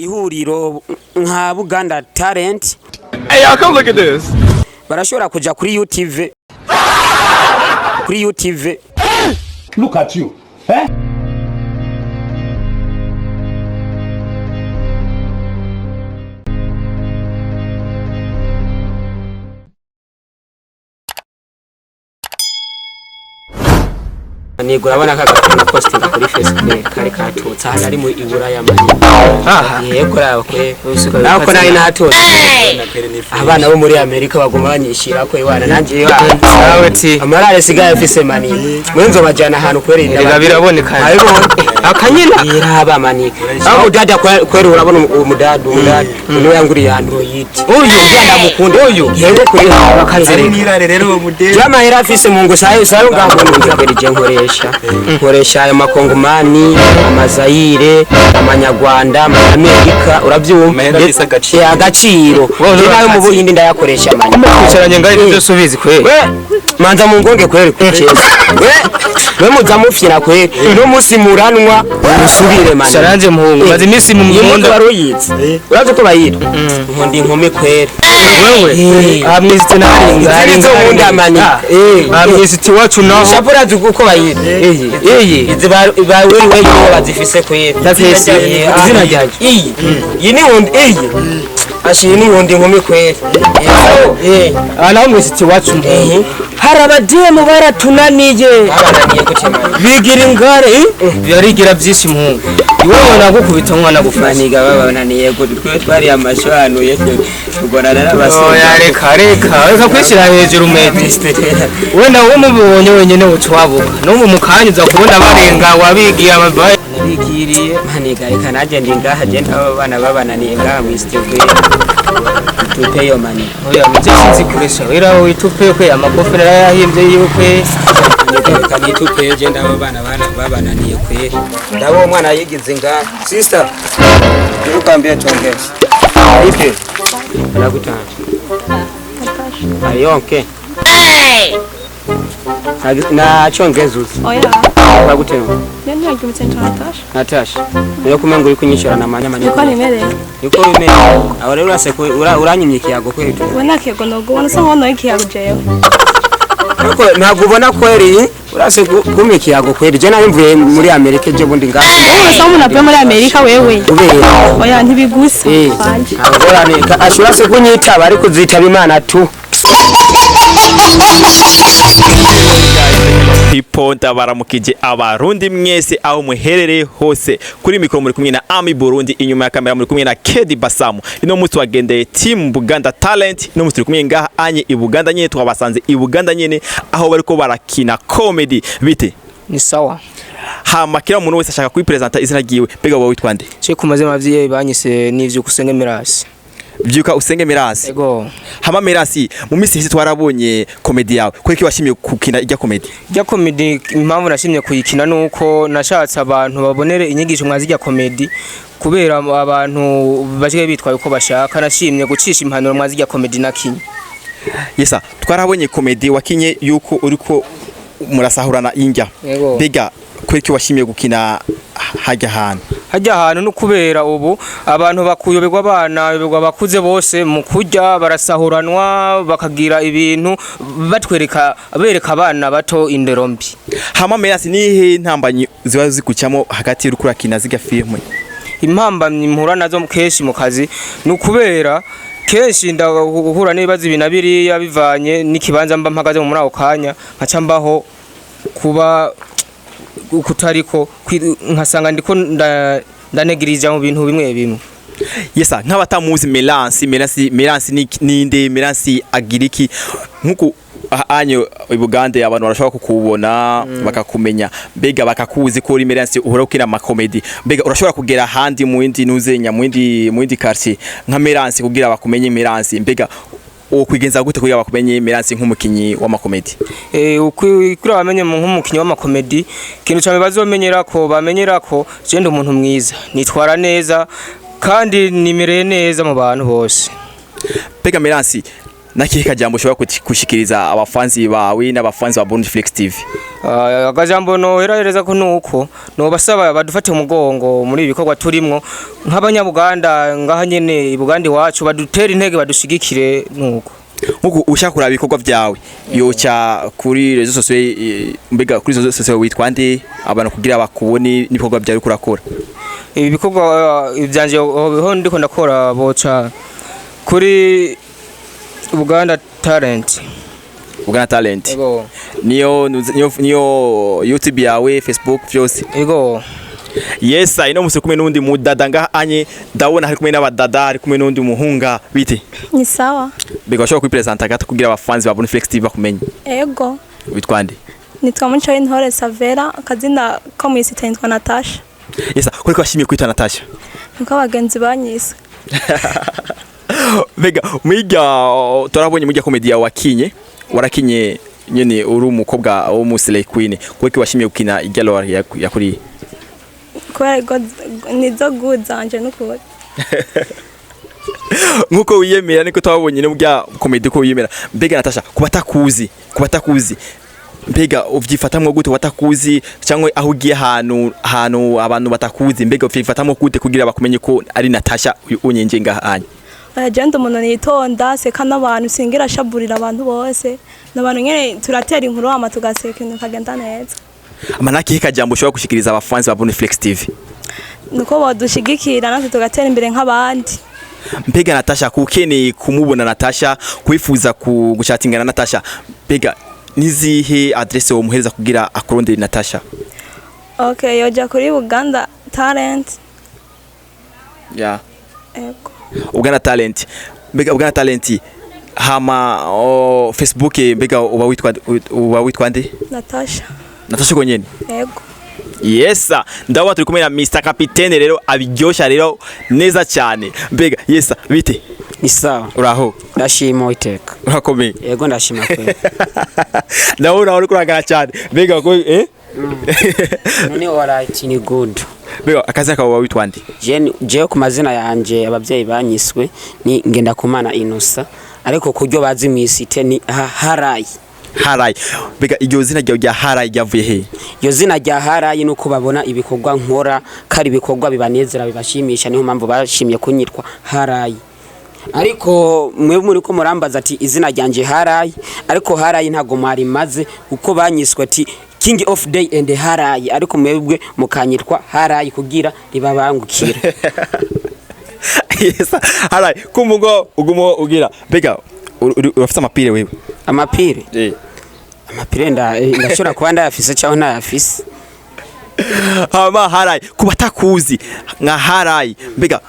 Ihuriro nka Buganda Talent. Hey, y'all, come look at this. Barashobora kuja kuri UTV, kuri UTV. Look at you. Eh? Nego urabona ka gakora postinga kuri Facebook kari katutse ahantu ari mu Iburaya mani. Aha. Yego, raba kwe. Usigaye Nako ukaze. nari natutse abana bo muri Amerika baguma banyishira ko iwana nanje iwana. Sawe ti. Amarare sigaye afise mani mwe nzobajana ahantu kweri. Erega biraboneka. Abibonye. Akanyina. Iraba mani aho mudada kweri, urabona umudada niwe yanguriye Android. Uyu. Ugenda mukunda Uyu. Yego, kuri Bakazereka. Nirare rero uwo mudeli. Jamahera afise mu ngo sayo sayo ngaho kweri, je nkoresha ayo makongomani, amazayire, amanyarwanda, amanyamerika, urabyumva. Amahera afise agaciro. Agaciro. Wowe Je nayo mu urakaze. Buhindi ndayakoresha mani. Kwicaranye ngaho ibyo byose ubizi kweli? We manza mungonge kweri kucheza. We muza mufyira kweri no musi muranwa musubire mani. Sharanje muhungu. Maze iminsi mu Iyi muhunda. moto wari uyizi, urazi uko bayita nkundi inkumi kweri. Wewe. Eh. Amwizite naringa. Izi nizo nkunda mani. Amwizite iwacu naho. Shapo urazi uko bayita? Iyi. Iyi. Izi ba wewe wewe bazifise kweri. Ndafise. Izina ryanje iyi ni nkundi iyi ashi iyi ni nkundi inkumi kweri. Aha naho mwizite iwacu muhungu. Hari abademu baratunaniye. Babananiye gute mani? Bigira ingare. Barigira byinshi muhungu. Iwewe nagukubita umwana gufasha. Maniga babananiye gute? Twe twari amashanuye tugorana n'abasore. Oya, reka reka reka kwishyira hejuru mete. Wenda wowe umubonye wenyine uca wabuka n'ubu mu kanya uza kubona barenga wabigiye amabaye Narigiriye maniga, reka nanjye ndi ngaha, je abo bana babananiye ngaha mu studio tupeyo mani. Oya muje, sinzi kuresha wera witupe kwe amakofi narayahimbye yiwe kwe. Maniga, reka nitupeyo, je ndabo bana babananiye kwe, ndabo umwana yigize ngaha. Sister, nikuambie tuongee. Ipi nakutana ayonke na chongezuzi. Oya, Bagutema. nari naryumvise nitwa Natasha. Natasha, niyo kumengo uri kunyishura na manya manya. Niko nimereye. Niko bimeze aho rero, urase uranyimye ikiyago kweri tu. Ubona akiyago nogo, ubona usa nk'uwo ikiyago jewe. Ariko ntabwo ubona kweri urase kumpa ikiyago kweri, je nari mvuye muri Amerika ejo bundi ngaha. Wowe usa nk'umuntu avuye muri Amerika wewe. Kubera Oya, ntibigusa. Wanje. Ngorane ashobora se kunyitaba, ariko uzitaba Imana tu. People, ndabaramukije Abarundi mwese aho muherereye hose. Kuri mikoro muri kumwe na Ami Burundi, inyuma ya kamera muri kumwe na Kedi Basamu. Ino munsi wagendeye team Buganda Talent. Ino munsi turi kumwe ngaha anye i Buganda nyene, twabasanze i Buganda nyene aho bariko barakina comedy. Bite? Ni sawa. Hama kila umuntu wese ashaka kwipresenta izina ryiwe. Mbega wowe witwa nde? Ce ku mazina abavyeyi banyise n'ivyo kusenge Mirasi. Vyuka Usenge Mirasi. Ego. Hama Mirasi, mu minsi iheze twarabonye comedy yawe. Kuki washimiye kukina ijya comedy? Rya comedy, impamvu nashimye kuyikina nuko nashatse abantu babonere inyigisho mwazijya comedy, kubera abantu basigaye bitwaye uko bashaka. Nashimye gucisha impanuro mwazijya comedy nakinye. Yesa, twarabonye comedy wakinye yuko uriko murasahurana injya. Yego. Mbega kuki washimiye gukina hajya hantu? Hajya ahantu no kubera ubu abantu bakuyoberwa, abana bayoberwa, abakuze bose mu kurya barasahuranwa, bakagira ibintu batwereka, bereka abana bato indero mbi. Hama Merasi, nihe ntambanyi ziba zikucyamo hagati y'uriko urakina ziga filme? Impambamyi mpura nazo kenshi mu kazi ni ukubera kenshi ndahura n'ibibazo ibi na biriya bivanye n'ikibanza mba mpagaze muri ako kanya, nkaca mbaho kuba kutariko nkasanga ndiko ndanegirija mu bintu bimwe bimwe. Yesa, nk'abatamuzi Melansi, Melansi ninde? Melansi agira iki? Nkuko anye i Bugande abantu barashobora kukubona bakakumenya, mbega bakakuzi ko uri Melansi uhora ukina ama comedy. Mbega urashobora kugera ahandi mu yindi nuzenya mu yindi quartier nka Melansi kugira bakumenye Melansi? Mbega uwo kwigenza gute kugira bakumenye Melansi nk'umukinyi w'amakomedi? Kuri abamenye nk'umukinyi w'amakomedi, ikintu cyane bazomenyera ko bamenyera ko je ndi umuntu mwiza, nitwara neza kandi nimereye neza mu bantu bose. Mbega Melansi, Nakihe kajambo ushobora gushikiriza abafanzi bawe n'abafanzi ba Burundi Flex TV? Ah, akajambo noherereza ko nuko nobasaba badufate umugongo muri ibi bikorwa turimwo nk'abanyabuganda ngaha nyene i Buganda iwacu, badutera intege, badushigikire nuko. Nkuko ushaka kuraba ibikorwa byawe yoca kuri réseaux sociaux, mbega kuri réseaux sociaux witwa nde, abantu kugira bakubone n'ibikorwa byawe uriko urakora? Ibi bikorwa ivyanje ho ndiko ndakora, boca kuri Buganda Talent. Buganda Talent. Ego. Niyo YouTube yawe, Facebook, vyose? Ego. Yes, ino musi kumwe n'undi mudada ngaha anye, ndabona hari kumwe n'abadada, hari kumwe n'undi muhunga, bite? Ni sawa. Mbega washobora kwipresenta gato kugira abafanzi ba Burundi Flex TV bakumenye? Ego. Witwa nde? Nitwa Muco w'Intore Savera, akazina ko mu isi nitwa Natasha. Yes, kuri ko washimiye kwitwa Natasha? Niko abagenzi banyise. Mbega mwiga turabonye mujya comedy yawe wakinye, warakinye nyene uri umukobwa wo mu Slay Queen, kuko washimiye gukina irya role yakuriye? Kubera nizo goût zanje n'ukuri. Nkuko wiyemera niko twabonye no bya comedy ko wiyemera. Mbega Natasha, kuba atakuzi, mbega uvyifatamwo gute watakuzi, cyangwa aho ugiye ahantu abantu batakuzi, mbega uvyifatamwo gute kugira bakumenye ko ari Natasha uyu unyenje ngaha anye? Oya, je ndi umuntu nitonda, seka n'abantu, singira shaburira abantu bose. N'abantu nyene turatera inkuru hama tugaseka, ibintu bikagenda neza. Amanaki kajambo ushobora gushikiriza abafanzi ba Burundi Flex TV? Nuko bodushigikira natwe tugatera imbere nk'abandi. Mbega Natasha, kukeneye kumubona Natasha, kwifuza guchatingana na Natasha, mbega nizihe adresse womuhereza kugira akurondere Natasha? Okay, yoja kuri Buganda Talent. Yeah. Ego. Uganda Talent. Mbega Uganda Talent hama Facebook, mbega uba witwa nde? Natasha. Natasha uko nyene? Ego. Yes, ndabona turi kumwe na Mr Capitaine rero abiryosha rero neza cyane. Mbega yes, bite? Ni sawa. Uraho? Ndashima Uwiteka. Urakomeye? Yego, ndashima kweli. Ndabona uri kurangara cyane, mbega ko None alright, ni good. Mbega akazi kawe witwa nde? Jewe ku mazina yanje ababyeyi banyiswe ni Ngendakumana Innocent, ariko kuryo bazi mw'isite ni Harayi. Harayi. Mbega iryo zina ryawe rya Harayi ryavuye he? Iyo zina rya Harayi nuko babona ibikorwa nkora kari ibikorwa bibanezera, bibashimisha, niho mpamvu bashimye kunyitwa Harayi. Ariko mwe muri ko murambaza ati izina ryanje Harayi, ariko Harayi ntago mwari maze uko banyiswe ati King of Day and Harayi, ariko mwebwe mukanyitwa Harayi kugira ribabangukire. Yes, Harayi kumugo ugumo ugira. Mbega urafite amapire wewe? Amapire? Eh. Amapire ndashobora kuba ndayafise cyangwa ntayafise. Hama Harayi, ku batakuzi nka Harayi, mbega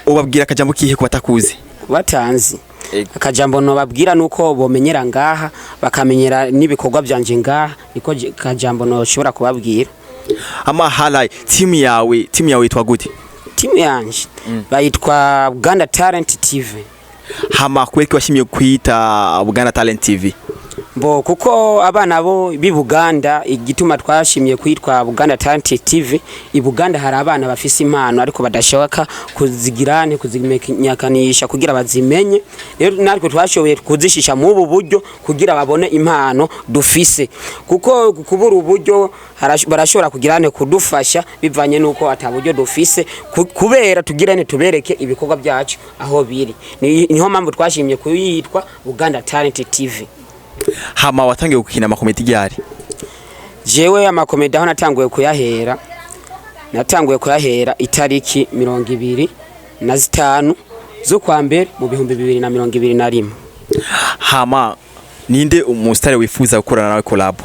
ubabwira akajambo kihe ku batakuzi? Batanzi? Ego. Akajambo nobabwira nuko bomenyera ngaha, bakamenyera n'ibikorwa byanje ngaha, niko kajambo noshobora kubabwira. Hama Harayi, timu yawe yitwa gute? Timu yanje bayitwa Uganda Talent TV. Hama kubera washimye kwita Buganda Talent TV? Bo kuko abana bo b'i Buganda, igituma twashimye kwitwa Buganda Talent TV, i Buganda hari abana bafise impano ariko badashaka kuzigirane kuzimenyekanisha kugira bazimenye. Rero natwe twashoboye kuzishisha mu ubu buryo kugira babone impano dufise, kuko kubura uburyo barashobora kugirane kudufasha bivanye nuko ata buryo dufise, kubera tugirane tubereke ibikorwa byacu aho biri. Niho mpamvu twashimye kuyitwa Buganda Talent TV. Hama watangiye gukina amakomedi ryari? Jewe amakomedi aho natanguye kuyahera, natanguye kuyahera itariki 25 z'ukwa mbere mu 2021. Hama ninde umusitari wifuza gukorana nawe collab?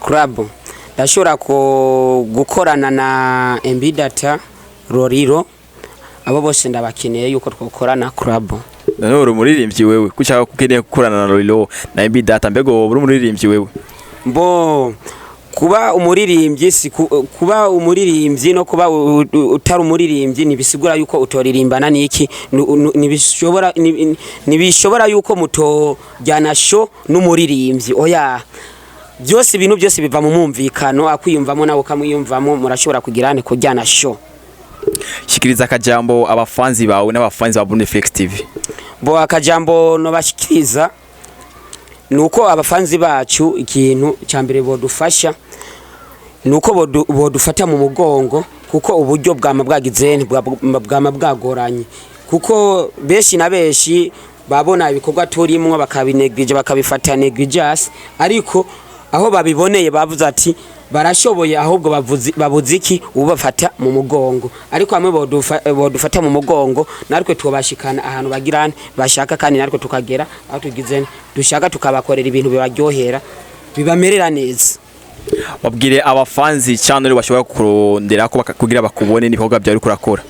Club ndashobora gukorana na MB Data, Roriro, abo bose ndabakeneye yuko twokorana club. None uri umuririmbyi wewe, kushaka kukeneye gukorana na Lolilo na MB Data? Mbega wowe uri umuririmbyi wewe? Mbo kuba umuririmbyi si kuba umuririmbyi no kuba utari umuririmbyi ntibisigura yuko utoririmbana niki ntibishobora yuko mutojyana show n'umuririmbyi, oya. Byose, ibintu byose biva mu mwumvikano, akwiyumvamo nawe ukamwiyumvamo, murashobora kugirane kujyana show. Shikiriza akajambo abafanzi bawe n'abafanzi ba Burundi Flex TV. Bo akajambo nobashikiriza Nuko abafanzi bacu, ikintu cya mbere bodufasha nuko bodufata mu mugongo, kuko uburyo bwama bwagize bwama bwagoranye, kuko benshi na benshi babona ibikorwa turimwo bakabineglige, bakabifata negligence. Ariko aho babiboneye bavuze ati barashoboye, ahubwo babuze iki? Ubafata mu mugongo. Ariko hamwe bodufata mu mugongo, natwe tubashikana ahantu bagirane bashaka, kandi natwe tukagera aho tugize dushaka, tukabakorera ibintu bibaryohera, bibamerera neza. Babwire abafanzi channel bashobora kurondera ko kugira bakubone n'ibikorwa byawe uriko urakora.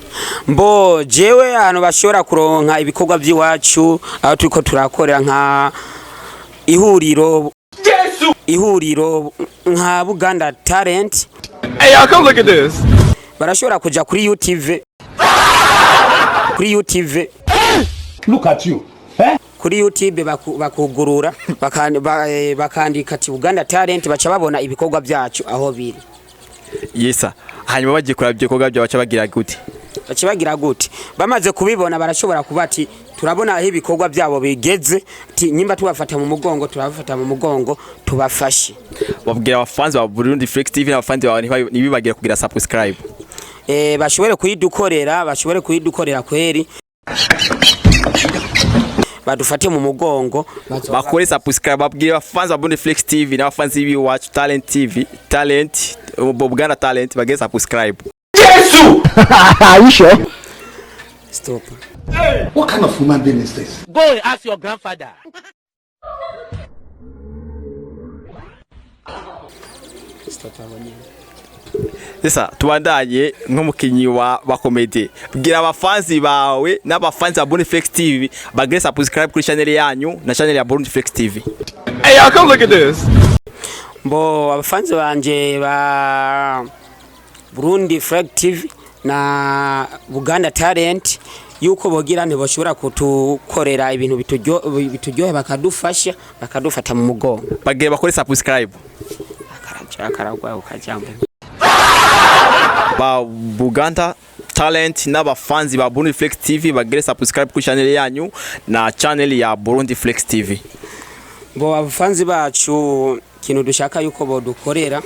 Mbo jewe ahantu bashobora kuronka ibikorwa by'iwacu, aho turiko turakorera, nka ihuriro nka Buganda Talent. Hey, y'all, come look at this. Barashobora kuja kuri UTV, kuri UTV. Look at you. Eh? Kuri YouTube bakugurura bakandika ati Buganda Talent, baca babona ibikorwa byacu aho biri. Yesa, hanyuma bagiye kuraba ibyo bikorwa byawe baca bagira gute? Baca bagira gute? Bamaze kubibona, barashobora kuba ati turabona aho ibikorwa byabo bigeze, ati nyimba tubafata mu mugongo, turabafata mu mugongo, tubafashe. Babwira abafanzi ba Burundi Flex TV n'abafanzi bawe ntibibagire kugira subscribe. Bashobore kuyidukorera, bashobore kuyidukorera kweri, badufate mu mugongo. Bakore subscribe. Babwire abafanzi ba Burundi Flex TV n'abafanzi b'iwacu Talent TV, Talent Buganda Talent, bagire subscribe. Are you sure? Stop. What kind of human being is this? Go and ask your grandfather. Stop aho nyene. Sasa tubandanye nk'umukinyi wa comedy. Bwira abafanzi bawe n'abafanzi ba Burundi Flex TV bagire subscribe kuri channel yanyu na channel ya Burundi Flex TV. Hey, y'all, come look at this. Mbo abafanzi banje ba Burundi Flag TV na Buganda Talent, yuko bogira ntibashobora kutukorera ibintu bituryohe, bakadufasha, bakadufata mu mugongo. Bagire bakore subscribe. Akaraja akaragwa ukajambo. Ba Buganda Talent n'abafanzi ba Burundi Flex TV bagire subscribe kuri channel yanyu na channel ya Burundi Flex TV. Ngo abafanzi bacu, ikintu dushaka yuko bodukorera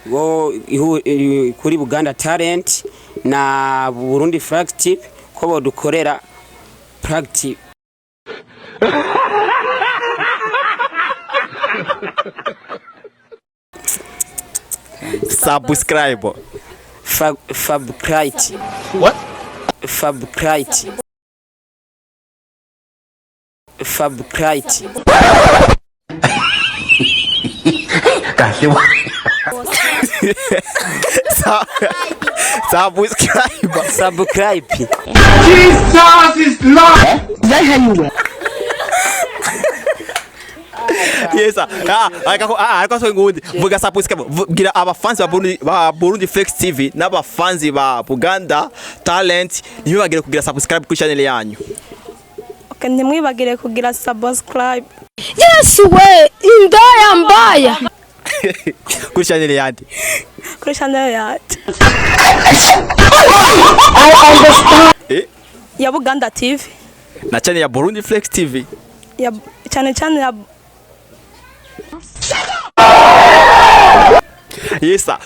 bo kuri Buganda Talent na Burundi Flag TV, ko bodukorera practice. Subscribe. Fabcrite. What? Fabcrite. Fabcrite. Subscribe. Subscribe. Jesus is Lord. Yes, ah, ariko ah, ariko so ngundi vuga subscribe. Bwira abafanzi ba Burundi Flex TV n'abafanzi ba Buganda Talent ntibibagire kugira subscribe kuri channel yanyu. Okay, ntimwibagire kugira subscribe. Yesu we, indaya mbaya. Kuri channel yandi? Kuri channel yacu. Ya Buganda TV. Na channel ya Burundi Flex TV. Ya cyane cyane ya. Yesa,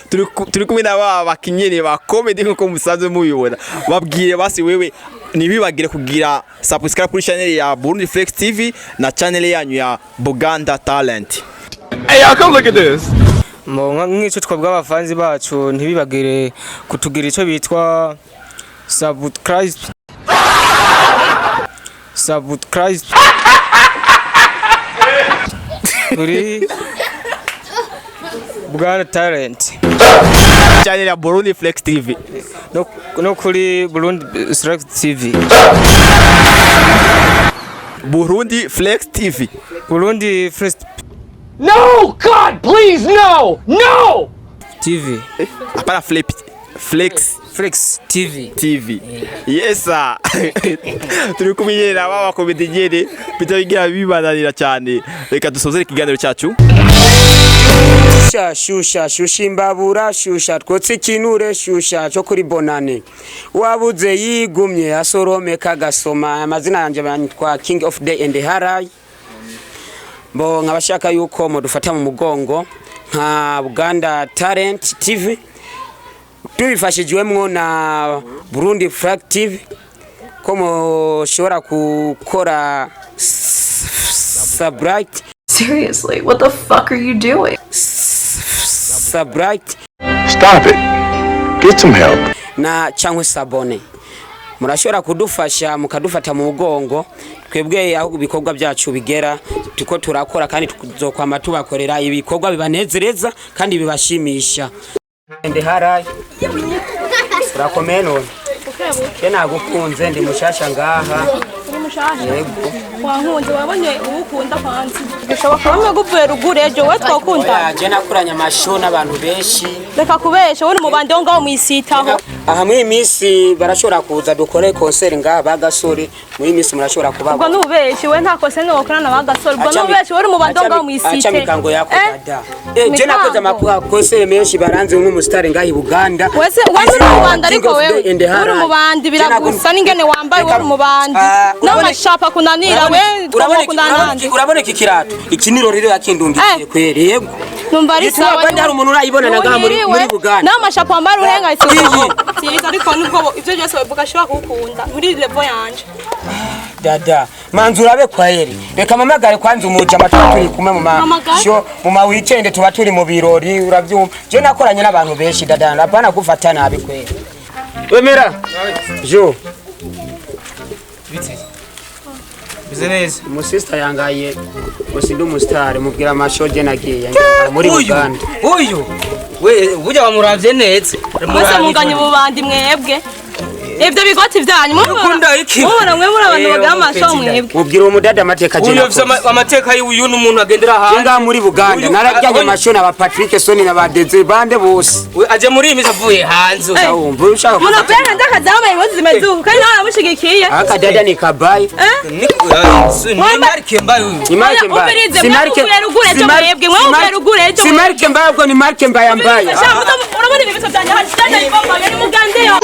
turi kumwe na ba bakinyene ba comedy nkuko musanzwe mubibona. Babwire basi wewe ntibibagire kugira subscribe kuri channel ya Burundi Flex TV na channel yanyu ya Buganda Talent. Hey, y'all, come look at this. Mo nk'icyo twabwa abafanzi bacu, ntibibagire kutugira icyo bitwa subscribe, subscribe kuri Buganda Talent. Channel ya Burundi Flex TV. No kuri Burundi Flex TV. Burundi Flex TV. Burundi Flex. No, God, please, no! No! TV. Hapana, Flip Flex. Flex TV. TV. Yes sir. Turi kumwe na ba bakomedi nyene bitabigira bibananira cyane. Reka dusozere ikiganiro cyacu. Shusha, shusha, shusha imbabura, shusha twotse ikinure, shusha cyo kuri bonane, wabuze yigumye asorome kagasoma. Amazina yanjye banyitwa King of Day and Harai. Bo nkabashaka yuko mudufata mu mugongo nka Buganda Talent TV, tubifashijwemwo na Burundi Flag TV, ko mushobora gukora subscribe. Seriously, what the fuck are you doing? Subscribe. Stop it. Get some help. Na cyangwa s'abonner, murashobora kudufasha mukadufata mu mugongo. Twebwe aho ibikorwa byacu bigera tuko turakora, kandi tuzokwama tubakorera ibikorwa bibanezereza kandi bibashimisha. Ndi harayi, urakomeye none? Je nagukunze, ndi mushasha ngaha. Uri mushasha? Yego. Wankunze, wabonye uwukunda kwanza bishoboka bamwe guvuye ruguru ejo we twakunda. Oya, je nakuranye amasho n'abantu benshi. Reka kubesha, wowe uri mubandi wo ngaho mwisitaho. Aha muri iyi minsi barashobora kuza dukore concert ngaha bagasore, muri iyi minsi murashobora Ubwo kubabona. nubeshi, we nta kose nokora na bagasore, ubwo nubeshi, wowe uri mubandi wo ngaho mwisite. Acha mikango yako. Eh? Dada, je nakoze amakonseri menshi, baranze nk'umusitari ngaha i Buganda. Wese wewe uri mubandi, ariko wewe uri mubandi, biragusa n'ingene wambaye, wowe uri mubandi n'amashapa kunanira we twakundana nande. Urabona iki kirato, iki ni rorero yakindungiye kweri, yego. Numva ari Gituma sawa. Bandi hari umuntu urayibona na ngaha muri Buganda. N'amashapa wambaye urenga Iyi. isi ariko nubwo ibyo byose bavuga ashobora kugukunda muri level yanje. Dada, manzi urabe kweri, reka mamagare kwanza umujama, tuba turi kumwe mu ma Mamagare? show, mu ma weekend tuba turi mu birori, uravyumva. Je nakoranye n'abantu benshi, dada, apana gufata nabi kweri. Wemera jo. Bize neza. Umusista yangaye ngo sindi umusitari, mubwira amasho je nagiye ngenda muri Uyu Uganda. Uyu we burya wamuravye neza. Mwese munganye ububandi mwebwe, ibyo bigoti byanyu Ukunda iki? mubona mwe muri abantu Eh, bagira amasho umupenzi. mwebwe. Mubwira uwo mudada amateka je Uyu afise nakoze. amateka y'uyu n'umuntu agendera Je hanze. ngaha muri Buganda Uyu- narajyanye amasho na ba Patrick Soni na ba Deze bande bose. We aje muri iyi minsi avuye hanze. Eh. Wumva ushaka Muno pera ndakazabaye impuzu zimeze uku kandi nawe aramushigikiye. Aka dada ni kabayi. Eh? Ni marike mbaye uyu. Ni marike mbaye. Umvirize, Si mwe marike- muvuye ruguru ejo si mwebwe, mwe si muvuye ruguru ejo. Si marike mbaye, ubwo ni marike mbaye mbaye. Urabona ibi bito byanjye hari sitade ibomba ni mugande yo.